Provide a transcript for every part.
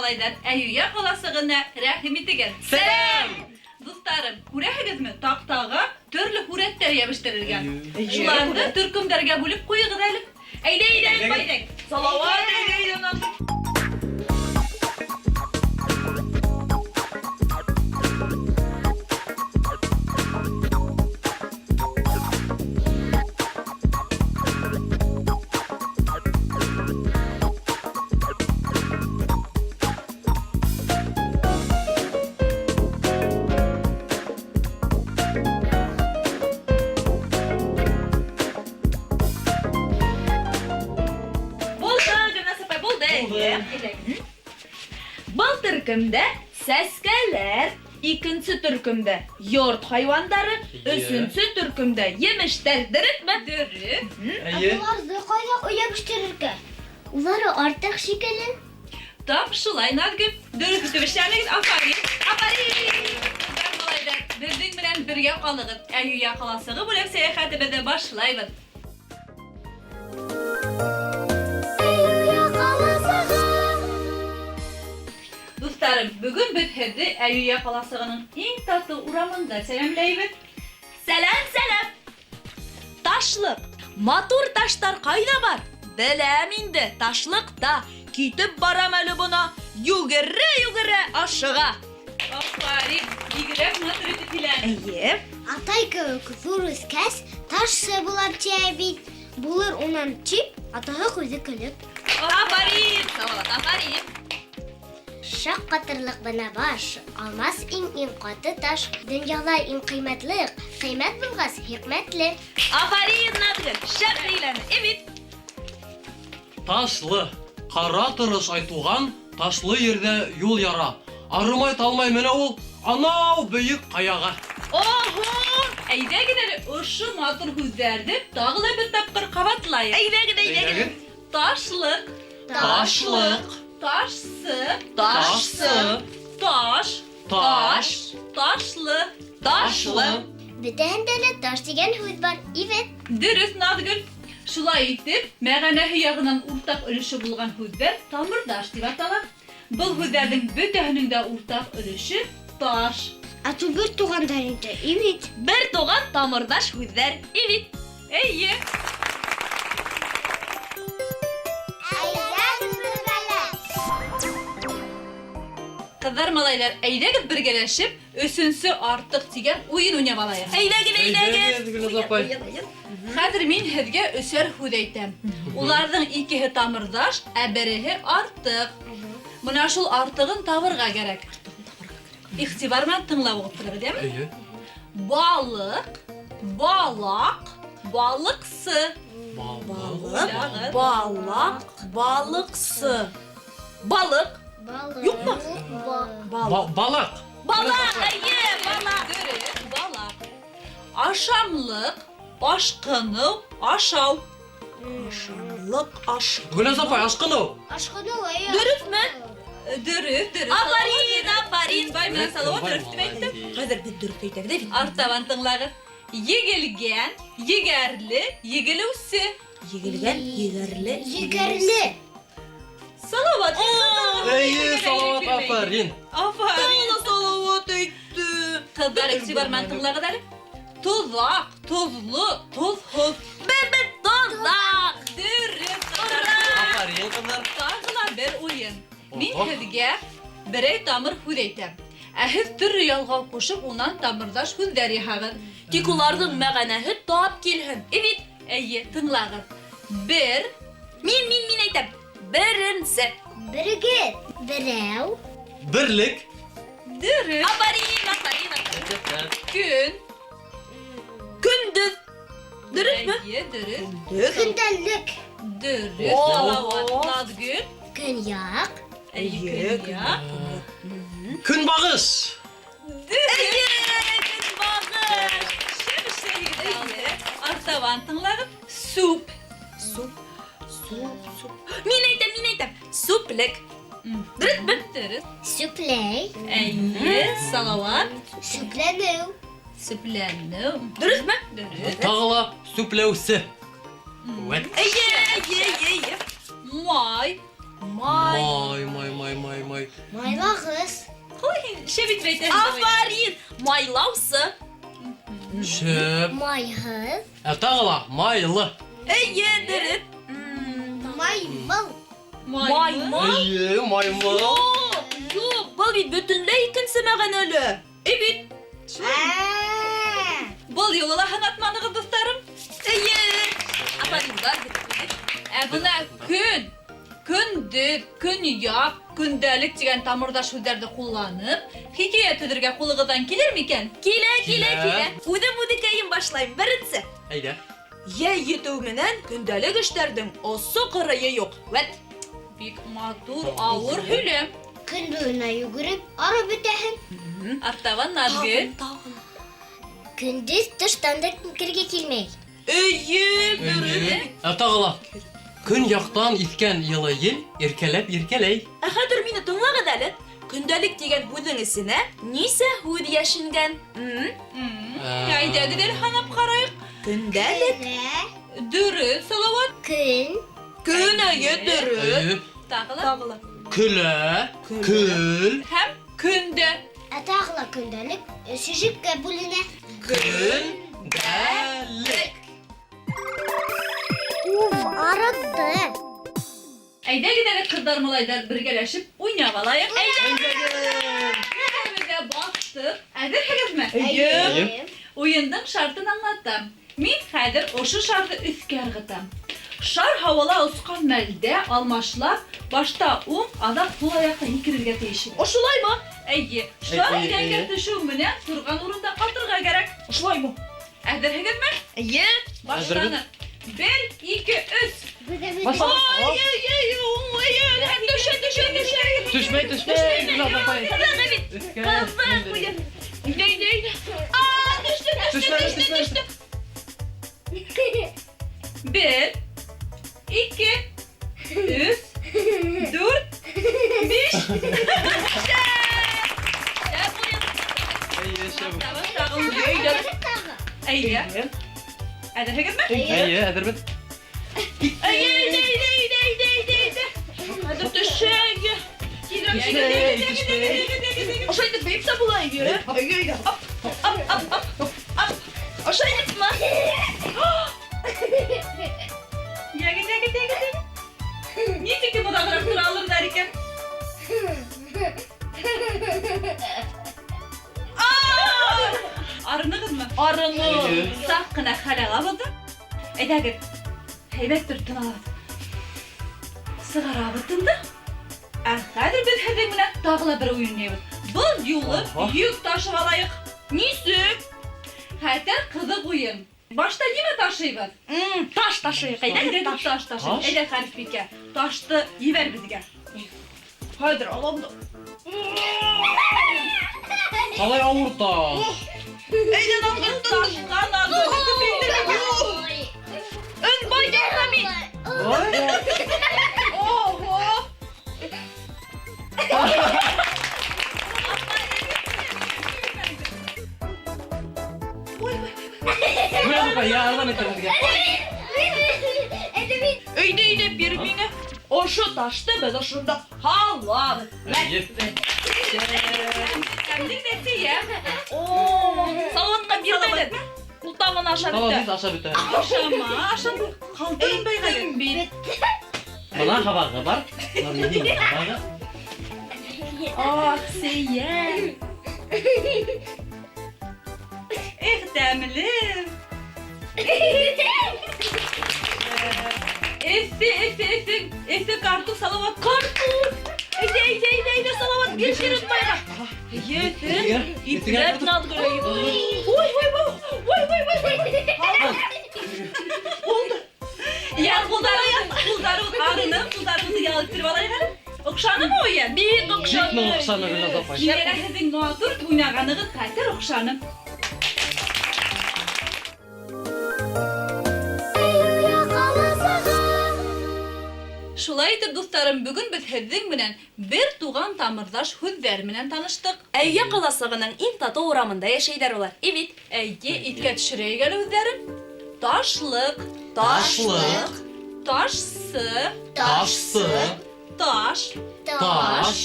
малайҙар, Әйүйә ҡаласығына рәхим итегеҙ. Сәләм! Дуҫтарым, күрәһегеҙме, таҡтаға төрлө һүрәттәр йәбештерелгән. Шуларҙы төркөмдәргә бүлеп ҡуйығыҙ әле. Әйҙә, әйҙә, әйҙә. Салауат, әйҙә, әйҙә, Назгөл. Булды, Гөлназ апай, булды. Булды. Был төркөмдә сәскәләр, икенсе төркөмдә йорт хайуандары, өсөнсө төркөмдә емештәр. Дөрөҫмө? Дөрөҫ. Әйе. Уларҙы ҡайҙа йәбештерергә? Улары артыҡ шикелле. Тап шулай, Назгөл. Дөрөҫ итеп эшләнегеҙ. Афарин. Афарин! Ҡыҙҙар, малайҙар, беҙҙең менән бергә ҡалығыҙ. Әйүйә ҡаласығы бүләк сәйәхәтебеҙҙе башлайбыҙ. Әйүйә ҡаласығы. Дуҫтарым, бөгөн беҙ һеҙҙе Әйүйә ҡаласығының иң татыу урамында сәләмләйбеҙ. Сәләм, сәләм. Ташлыҡ. Матур таштар ҡайҙа бар? Беләм инде, ташлыҡта. Китеп барам әле бына. Йүгерә-йүгерә ашыға. Афарин, бигерәк матур итеп һөйләнең. Эйе. Атай кеүек ҙур үҫкәс, ташсы булам тиә бит. Булыр унан тип, атаһы ҡуйҙы көлөп. Афарин, Салауат, афарин. Шаҡ ҡатырлыҡ бына баш, алмас иң-иң ҡаты таш. Донъяла иң ҡыймәтле, ҡыймәт булғас, хикмәтле. Афарин, Назгөл, шәп һөйләне. Эбит. Ташлы. Ҡара тырыш Айтуған ташлы ерҙә юл яра. Арымай талмай менә ул анау бөйөк ҡаяға. Ого! Әйҙәгеҙ әле ошо матур һүҙҙәрҙе тағы ла бер тапҡыр ҡабатлайыҡ. Әйҙәгеҙ, әйҙәгеҙ. Ташлыҡ, Ташлыҡ, ташсы, ташсы, таш, таш, ташлы. Ташлы. Бөтәһендә лә таш тигән һүҙ бар, ивет. Дөрөҫ, Наҙгөл. Шулай итеп, мәғәнәһе яғынан уртаҡ өлөшө булған һүҙҙәр тамырҙаш тип атала. Был һүҙҙәрҙең бөтәһенең дә уртаҡ өлөшө таш. Ә то бер туғандар инде, ивет. Бер туған тамырҙаш һүҙҙәр. Эбит. Эйе. Әйҙәгеҙ бергәләп. Ҡыҙҙар, малайҙар, әйҙәгеҙ бергәләшеп өсөнсө артыҡ тигән уйын уйнап алайыҡ. Әйҙәгеҙ, әйҙәгеҙ. Әйҙәгеҙ, Гөлназ апай. Хәҙер мин һеҙгә өсәр һүҙ әйтәм. Уларҙың икеһе тамырҙаш, ә береһе артыҡ. Бына шул артығын табырға кәрәк. Иғтибар менән тыңлап ултырығыҙ, йәме? Эйе. Балыҡ, балаҡ, балыҡсы. Балыҡ. Уйлағыҙ. Балаҡ, балыҡсы. Балыҡ. Балыҡ. Юҡмы? Ба- Балаҡ. Балаҡ, эйе, балаҡ. Дөрөҫ, балаҡ. Ашамлыҡ, ашҡыныу, ашау. Ашамлыҡ, аш. Гөлназ апай, ашҡыныу. Ашҡыныу, эйе. Дөрөҫмө? Дөрөҫ, дөрөҫ. Афарин, афарин. Бай менән Салауат дөрөҫ тип әйтте. Хәҙер беҙ дөрөҫ әйтәбеҙ, бит. Артабан тыңлағыҙ. Егелгән, егәрле, егелеүсе. Егелгән, егәрле. Егәрле. Салауат. Эйе, Салауат, афарин. Афарин. Тағы Салауат әйтте. Ҡыҙҙар, иғтибар менән тыңлағыҙ әле. Тоҙаҡ, тоҙло, тоҙһоҙ. Бер бер тоҙаҡ. Дөрөҫ, ҡыҙҙар. Афарин, ҡыҙҙар. Тағы ла бер уйын. Мин Ого. һеҙгә берәй тамыр һүҙ әйтәм. Ә һеҙ төрлө ялғау ҡушып, унан тамырҙаш һүҙҙәр яһағыҙ. Тик уларҙың мәғәнәһе тап килһен. Эбит. Эйе, тыңлағыҙ. Бер, Мин, мин, мин әйтәм. Беренсе. Берегеҙ. Берәү. Берлек. дөрөҫ, Афарин, афарин, афарин. көн, Көндөҙ. Дөрөҫмө? Эйе, дөрөҫ. Көндөҙ. Көндәлек. Дөрөҫ, О. Салауат, Наҙгөл. Көньяҡ. Эйе, көньяҡ. Көнбағыш. Дөрөҫ. Эйе, көнбағыш. Шәп эшләйһегеҙ. Артабан тыңлағыҙ. Сүп. Суп, суп, суп. Мин әйтәм, мин әйтәм. Сүплек. Дөрөҫмө? Дөрөҫ. Сүпләй. Эйе, Салауат. Сүпләнеү. Сүпләнеү. Дөрөҫмө? Дөрөҫ. Тағы ла сүпләүсе. Вәт. Эйе, эйе, эйе, эйе. Май, Май. Май, май, май, май, май. Майлағыс. Ҡалай һин шәп итеп әйтәһең. Афарин! Майлаусы. Шәп. Майһыҙ. Ә тағы ла майлы. Эйе, дөрөҫ. Маймыл. Маймыл? Эйе, маймыл. Юҡ, юҡ, был бит бөтөнләй икенсе мәғәнәле. Эй бит. Был юлы ла һынатманығыҙ, дуҫтарым. Эйе. Афариндар бит. Ә бына көн, көндөҙ, көньяҡ, көндәлек тигән тамырҙаш һүҙҙәрҙе ҡулланып, хикәйә төҙөргә ҡулығыҙҙан килер микән? Килә, килә, Килә. килә. Үҙем үҙекәйем башлайым. Беренсе. Әйҙә. Йәй етеү менән көндәлек эштәрҙең осо ҡырыйы юҡ. Вәт. Бик матур, ауыр һөйләм. Көн буйына йүгереп, арып бөтәһең. Артабан Назгөл. Тағын. Көндөҙ тыштан да керге килмәй. Эйе, дөрөҫ. Эйе. Ә тағы ла көньяҡтан иҫкән йылы ел иркәләп иркәләй. Ә хәҙер мине тыңлағыҙ әле. Көндәлек тигән һүҙҙең эсенә нисә һүҙ йәшенгән? Әйҙәгеҙ әле һанап ҡарайыҡ. Көндәлек. Дөрөҫ, Салауат. Көн. Көн, эйе, дөрөҫ. Эйе. Тағы ла. Тағы ла. Көлә, көл, Һәм көндә. Ә тағы ла көндәлек өсөжөккә бүленә. көндәлек. Уф, арытты. Әйҙәгеҙ әле ҡыҙҙар, малайҙар бергәләшеп уйнап алайыҡ. Беҙ баҫтыҡ. Әҙерһегеҙме? Эйе. Уйындың шартын аңлатам. Мин хәҙер ошо шарҙы өҫкә ырғытам. Шар һауала осҡан мәлдә алмашлап, башта уң, аҙаҡ һул аяҡта һикерергә тейешһегеҙ. Ошолаймы? Эйе, шар Эйе, иҙәнгә эйе. төшөү менән торған урында ҡатырға кәрәк. Ошолаймы? Әҙерһегеҙме? Эйе. Башланыҡ. Бер, ике, өс. Башла. Ай, ай, ай, ай, ай, төшә, төшә, төшә. Төшмәй, төшмәй. Гөлназ апай. Ҡыҙыҡ бит. Өҫкә. Ҡыҙыҡ уйын. Әйҙә, әйҙә, әйҙә. А, төштө, төштө, Төшмәне, төштө, төшмәне. төштө. Бер, ике, өс, дүрт, биш. Шәп уйын. Эйе, шәп. Тағы, тағы уйын. Әйҙә. Әҙерһегеҙме? Эйе, әҙербеҙ. Әйҙә, әйҙә, әйҙә, әйҙә, әйҙә, әйҙә, әйҙә. Хәҙер төшә. Тиҙерәк, Төшмәй, әйҙә, әйҙә, төшмәй. әйҙә, әйҙә, әйҙә, әйҙә. Ошолай итеп бейеп тә була, эйе. Эйе, әйҙә. Ап, ап, ап, ап, ап. Ошолай итепме? Йәгеҙ, йәгеҙ, йәгеҙ, йәгеҙ. Нисек тә оҙағыраҡ тора алырҙар икән? Арынығыҙмы? Арыны. Эйе. Саҡ ҡына хәл алабыҙ ҙа. Әйҙәгеҙ, һәйбәт бер тын алабыҙ. Сығарабыҙ тынды. Ә хәҙер беҙ һеҙҙең менән тағы ла бер уйын уйнайбыҙ. Был юлы Аһа. йөк ташып алайыҡ. Нисек? Хәтәр ҡыҙыҡ уйын. Башта нимә ташыйбыҙ? Таш ташыйыҡ, әйҙә. Әйҙә, таш ташыйыҡ. Таш? Әйҙә, Хәрифбикә, ташты ебәр беҙгә. Хәҙер алам да. Ҡалай ауыр таш. Әйҙә, Назгөл, Ташҡа Назгөлдө көпәйтерҙек. Өн бай яһа мин. Ой. Ого! Гөлназ апай, ярҙам итә беҙгә. Әйҙә, әйҙә, бир миңә. Ошо ташты беҙ ошонда һалабыҙ. Эйе. Тәмле нәтижә. О, Салауатҡа бирмәгеҙ. Ул тағын ашап Салауат бөтә. бит ашап бөтә. Ашама, ашама. Ҡалдырмай ғәле. Бит. Бына һабағы бар. Бына минең һабағы. Ах, Сәйәр. Эх, тәмле. Эҫе, эҫе, эҫе, эҫе картуф, Салауат. Картуф. Әйҙә, әйҙә, әйҙә, әйҙә, Салауат, бир бир байға. Эйе, Эҫе. Ипләп Назгөл. Ой, ой, ой, ой, ой, ой, ой. Булды. Я ҡулдарығыҙ, ҡулдарығыҙ арынып, ҡулдарығыҙҙы ял иттереп алайыҡ әле. Оҡшанымы уйын? Бик Бик ныҡ оҡшаны. оҡшаны Гөлназ апай. Миңә һеҙҙең матур уйнағанығыҙ хәтәр оҡшаны. Шулай итеп, дуҫтарым, бөгөн беҙ һеҙҙең менән бер туған тамырҙаш һүҙҙәр менән таныштыҡ. Әйе ҡаласығының иң татыу урамында йәшәйҙәр улар. И бит. Әйе, иҫкә төшөрәйек әле үҙҙәрен. Ташлыҡ, Ташлыҡ, ташсы, ташсы, Таш. Таш.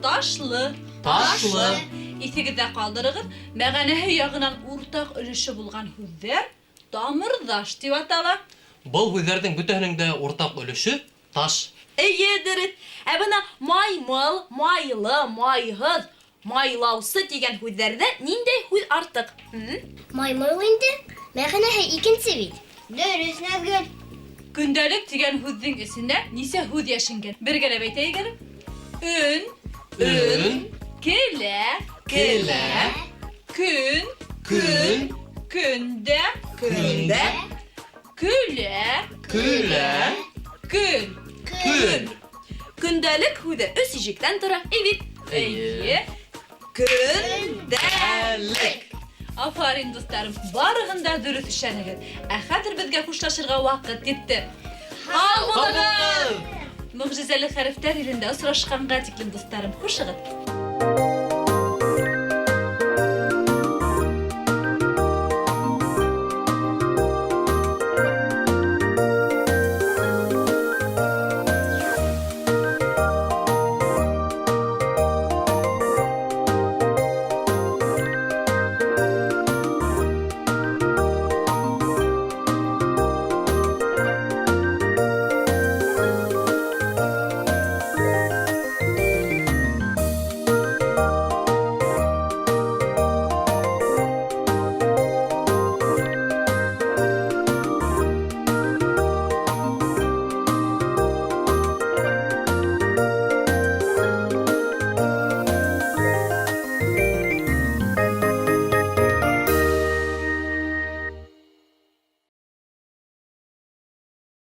Ташлы. Ташлы. Иҫегеҙҙә ҡалдырығыҙ, мәғәнәһе яғынан уртаҡ өлөшө булған һүҙҙәр тамырҙаш тип атала. Был һүҙҙәрҙең бөтәһенең дә уртаҡ өлөшө таш. Эйе, дөрөҫ. Ә бына маймыл, майлы, майһыҙ, майлаусы тигән һүҙҙәрҙә ниндәй һүҙ артыҡ? Маймыл инде. Мәғәнәһе икенсе бит. Дөрөҫ, Наҙгөл. Көндәлек тигән һүҙҙең эсендә нисә һүҙ йәшенгән? Бергәләп әйтәйек әле. Өн, Өн, келә, келә, көн, көн, көндә, көндә, көлә, көлә, көн. көн. Көндәлек һүҙе өс ижектән тора. Әй бит. Эйе. Көндәлек. Афарин, дуҫтарым, барыһын да дөрөҫ эшләнегеҙ. Ә хәҙер беҙгә хушлашырға ваҡыт етте. Һау булығыҙ! Мөғжизәле хәрефтәр илендә осрашҡанға тиклем, дуҫтарым, хушығыҙ!